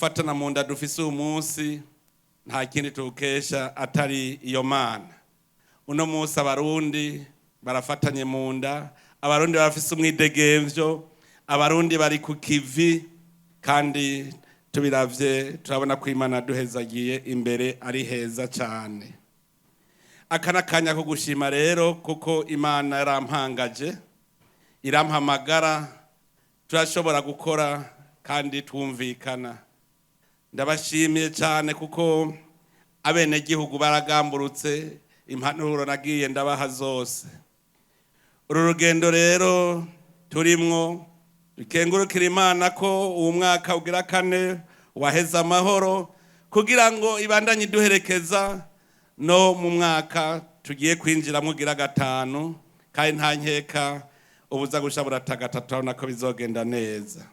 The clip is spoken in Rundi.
Gufatana mu nda dufise uyu munsi nta kindi tuwukesha atari iyo Mana. Uno munsi Abarundi barafatanye mu nda, Abarundi barafise umwidegemvyo, Abarundi bari ku kivi, kandi tubiravye turabona ko Imana duhezagiye, imbere ari heza cane. Aka ni akanya ko gushima rero, kuko Imana yarampangaje, irampamagara, turashobora gukora kandi twumvikana. Ndabashimiye cyane kuko abenegihugu baragamburutse impanuro nagiye ndabaha zose. Uru rugendo rero turimwo, dukengurukira Imana ko uwu mwaka ugira kane waheze amahoro, kugira ngo ibandanye iduherekeza no mu mwaka tugiye kwinjiramo ugira gatanu. Kandi nta nkeka, ubuza gusha buratagata, turabona ko bizogenda neza.